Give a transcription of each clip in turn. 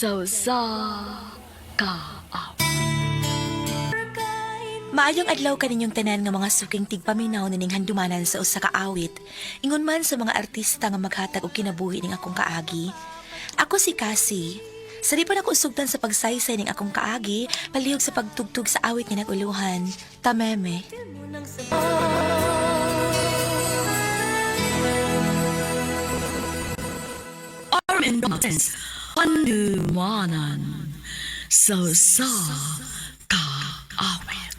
Sa usa ka awit. Maayong adlaw kaninyong tanan nga mga suking tigpaminaw nining handumanan sa usa ka awit. Ingon man sa mga artista nga maghatag og kinabuhi ning akong kaagi. Ako si Cassie. Sa di pa nako usugtan sa pagsaysay ning akong kaagi, palihog sa pagtugtog sa awit nga naguluhan. Tameme. Armin Martins, Handumanan sa usa ka awit.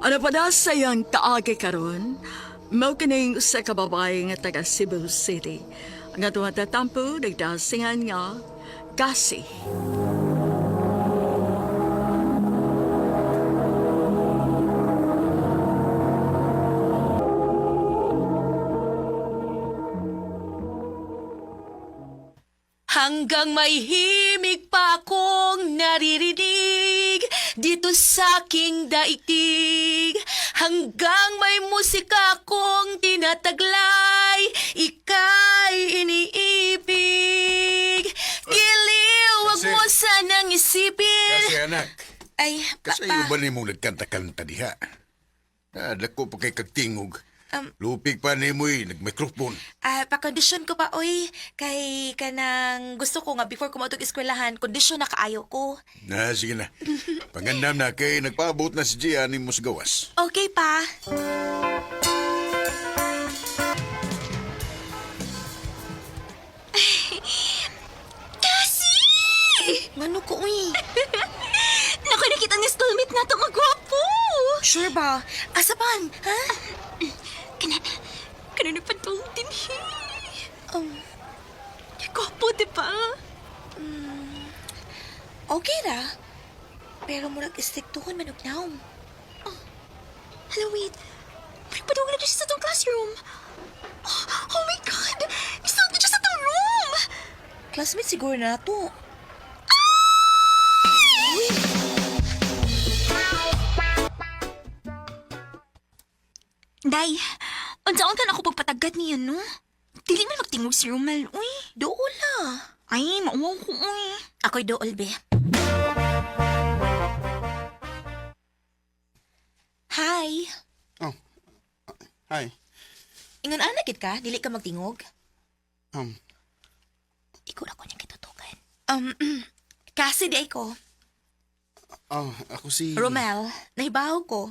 Ano pa na sa iyang kaagi karon? Mao kining usa ka babae nga taga Cebu City. Ang atong tatampo nagdasingan nga Kasi. Hanggang may himig pa akong naririnig dito sa aking daigdig. Hanggang may musika akong tinataglay, ika'y iniibig. Giliw, wag mo sanang isipin. Kasi anak, Ay, kasi papa. ba ni mong nagkanta-kanta diha? Ah, dako pa kay kagtingog. Lupig pa ni mo'y nagmikrofon. Ah, pakondisyon ko pa, oy. Kay kanang gusto ko nga before ko mautog eskwelahan, kondisyon na kaayo ko. Na, sige na. Pangandam na kay nagpaabot na si Gia ni mo sa gawas. Okay pa. Kasi! Ngano ko, uy? Naku, nakita ni schoolmate na ito nga gwapo! Sure ba? Asa pan? Ha? Kana, kana na pantong din Um, Gwapo, di ba? Okay ra. Pero murag istriktuhon man og naom. Hello, wait. May padung na siya sa tong classroom. Oh, oh my God! Isang na siya sa tong room! Classmate siguro na to. Day, unsaon ka na ako pagpatagad niya, no? Dili man magtingog si Romel, uy. Dool la. Ay, mauwaw ko, uy. Ako'y dool, be. Hi. Oh. Hi. Ingon ana gid ka, dili ka magtingog. Ikaw ra ko niyang kitutukan. Kasi di ay ko. Oh, ako si... Romel, nahibaw ko.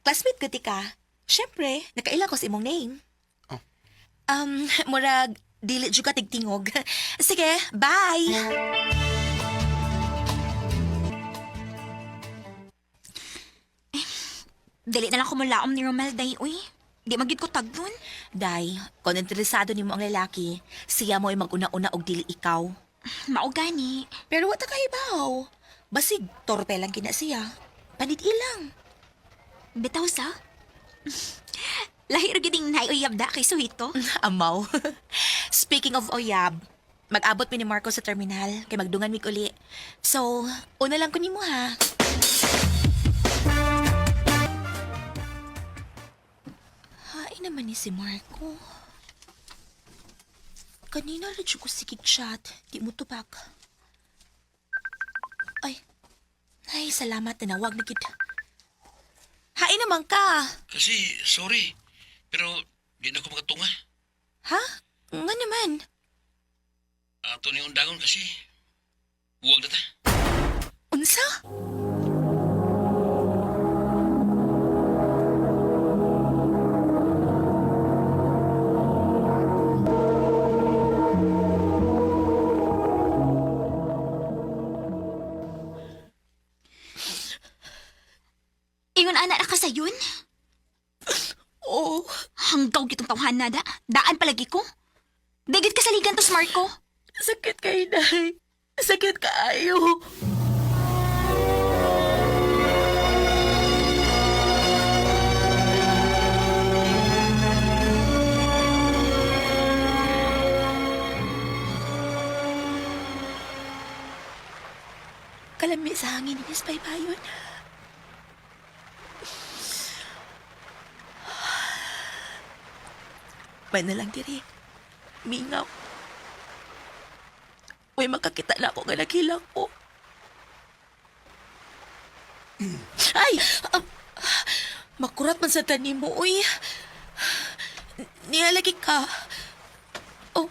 Classmate ko ti ka. Siyempre, nakaila ko sa imong name. Oh. Murag, dili jud ka tigtingog. Sige, bye! Dili na lang ko mulaom ni Romel, day, uy. Di magid ko tagdon. Day, kung interesado nimo ang lalaki, siya mo ay maguna-una og dili ikaw. Mao gani. Pero wa ta kahibaw. Basig, torpe lang kina siya. Panit ilang. Bitaw sa. Lahi ra gid ning naay uyab da kay suhito. Amaw. Speaking of oyab, mag-abot mi ni Marco sa terminal kay magdungan mig uli. So, una lang ko nimo ha. Hain naman ni si Marco. Kanina ra jud ko sikig chat, di mo tubag. Ay. Ay, salamat tinawag na gid. Hain naman ka. Kasi, sorry. Pero, di na ko makatunga. Ha? Nga naman. Ato ni undangon kasi. Huwag na ta. Unsa? Ingon ana ra ka sayon. Oo. Hanggaw gitong tawhan na da. Daan palagi ko. Dagit ka saligan to Marco. Sakit kay Day. Sakit kaayo. Kalami sa hangin ni Miss Baybayon. May na lang diri. Mingaw. Uy, makakita na ako nga naghilak ko. Ay! Makurat man sa tanim mo, uy. Nihalagi ka. Oh.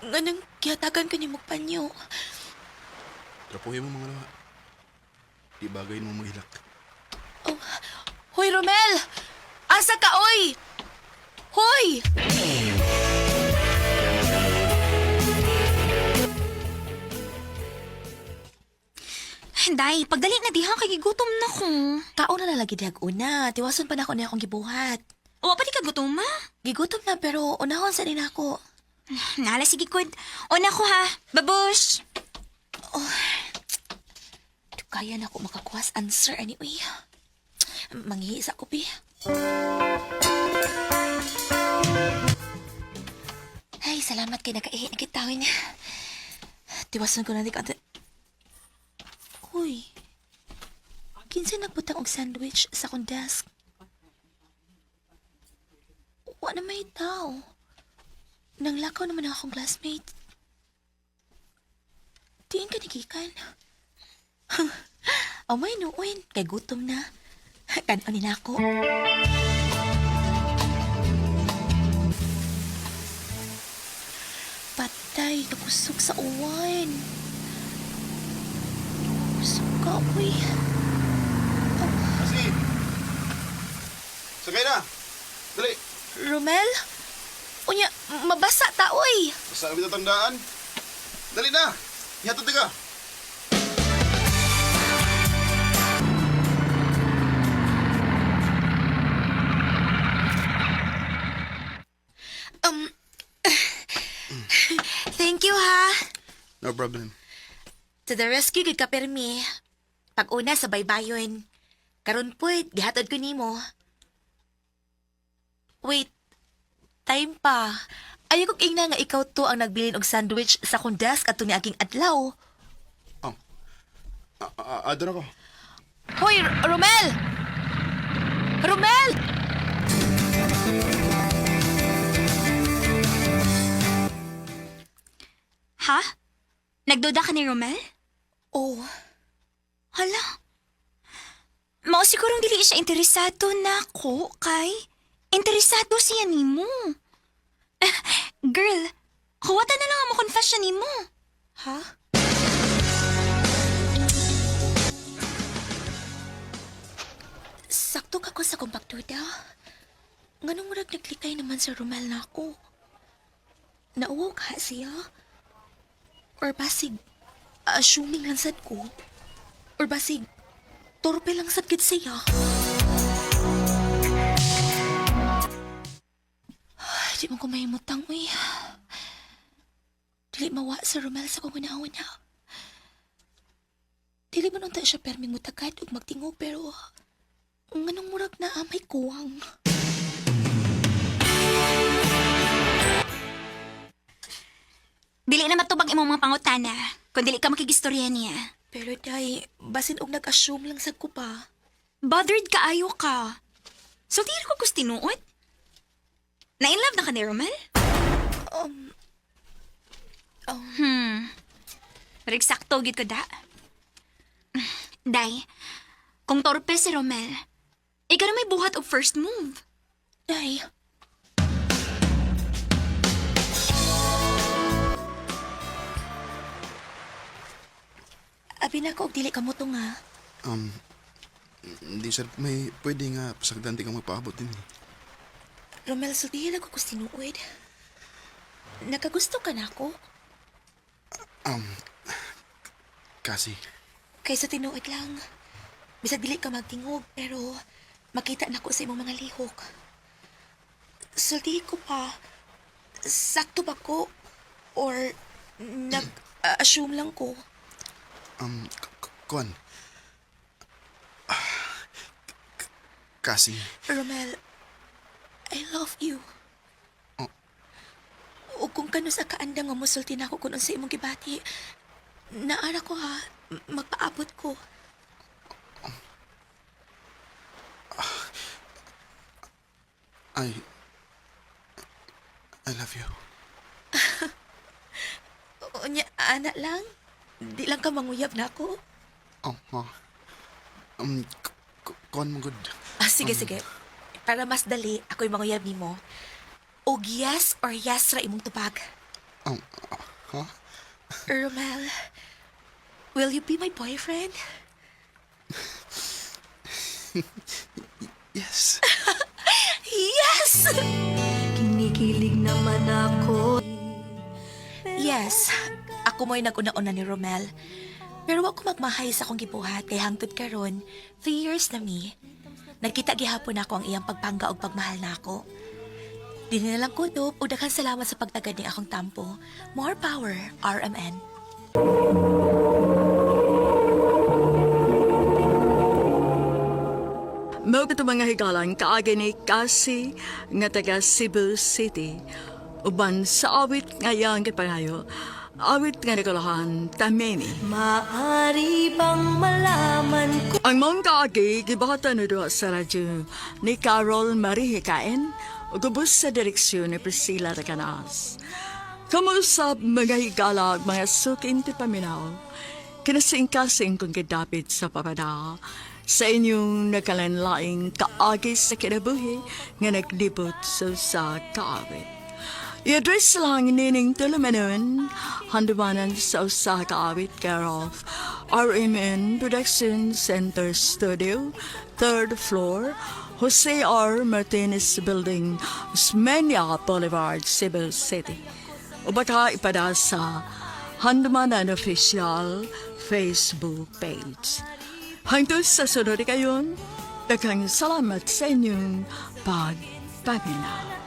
Nganong gihatagan ko ni mo panyo. Trapuhin mo mga lawa. Di bagay mo maghilak. Oh. Hoy, Romel! Asa ka, oy! Hoy! Day, pagdali na diha kay gigutom na ko. Kaon na lalagi dihag una. Tiwason pa na ako na akong gibuhat. Wa pa di ka gutom ma? Gigutom na pero unahon sa din ako. Nala sige kud. Una ko ha. Babush. Kaya na ako makakuha sa answer anyway. Manghiisa ko, pi. Ay, salamat kay nakaihi na kitawin. Tiwason ko na di ka. Uy, kinsa nagbutang og sandwich sa akong desk? Wa na may tao. Nanglakaw naman ang akong classmate. Diin ka nagikan. Amay noon, kay gutom na. Kanon ni nako. Patay, nakusog sa uwan. Kusog ka, uy. Kasi! Sakay na! Dali! Romel? Unya, mabasa ta, uy. Basta kami tatandaan. Dali na! Ihatod ka! Thank you, ha. No problem. To the rescue, gid ka permi. Pag una sa baybayon. Karon puwed, gihatod ko nimo. Wait, time pa. Ayaw kong ingna nga ikaw to ang nagbilin og sandwich sa akong desk atong niaging adlaw. Oh. Doon ako. Hoy, Romel! Romel! Ha? Nagduda ka ni Romel? Oh, Hala. Mao sigurong dili siya interesado nako kay interesado siya nimo. Eh, girl, huwata na lang ang mo-confession nimo. Ha? Sakto ka ko sa kong pagduda. Nganong murag naglikay naman sa Romel na ako. Nauwaw ka siya? Or basig, assuming lang sad ko? Or basig, torpe lang sad gid siya? Ay, di mo ko mahimutang, uy. Dili mawa sa Romel sa kong una-una. Dili man unta siya perming mutagad ug magtingog pero nganong murag na may kuwang. Dili na matubag imong mga pangutana kung dili ka makigistorya niya. Pero day, basin og nag-assume lang sad ko pa. Bothered ka ayo ka. So tiro ko kus tinuod. Na in love na ka ni Romel? Um, Pero eksakto gid ko da. Day, kung torpe si Romel, ikaw na may buhat og first move. Day. Abi na ko og dili ka mo to nga. Hindi sir, may pwede nga pasagdan di ka magpaabot din. Eh. Romel, sultihin ako kus tinuod. Nakagusto ka na ako? Kasi, Kaysa tinuod lang. Bisag dili ka magtingog, pero makita na ko sa imong mga lihok. Sultihi ko pa, sakto ba ko? Or nag-assume lang ko? kuan. Kasi, Romel, I love you. Oh. O kung kano sa kaandang nga musulti na ako kung unsa imong gibati, naara ko ha, magpaabot ko. ay, I love you. Unya, ana lang. Di lang ka manguyab na ako. Oh, ha. Kuan mo good. Ah, sige, sige. Para mas dali, ako'y manguyab nimo. Og yes or yes ra imong tubag. Oh, ha? Romel, will you be my boyfriend? Yes. Yes! Kinikilig naman ako. Yes, ako mo'y nag-una-una ni Romel. Pero wa ko magmahay sa akong gibuhat kay hangtod karon, 3 years na mi. Nagkita gihapon ako ang iyang pagpangga og pagmahal nako. Di na lang kutob ug daghan salamat sa pagtagad ni akong tampo. More power, RMN. Mao kato, mga higalan, kaagi ni Cassie nga taga Cebu City. Uban sa awit nga iyang gipangayo, awit nga nagulahan Tamimi. Maari bang malaman ko Ang maong kaagi gibahatan na duha sa radyo ni Carol Marie Hikain ug ubos sa direksyon ni Priscilla Recanas. Kamusap, mga higala ug mga suking tipaminaw, kinasingkasing kong gidapit sa papada sa inyong nakalanlaing kaagi sa kinabuhi nga naglibot sa usa kaawit. I-address lang nining tulumanon, handumanan sa usa ka awit, care of RMN Production Center Studio, third floor, Jose R. Martinez Building, Osmeña Boulevard, Cebu City. O baka ipada sa Handumanan Official Facebook page. Hangtod sa sunod kayon, daghang salamat sa inyong pagpaminaw.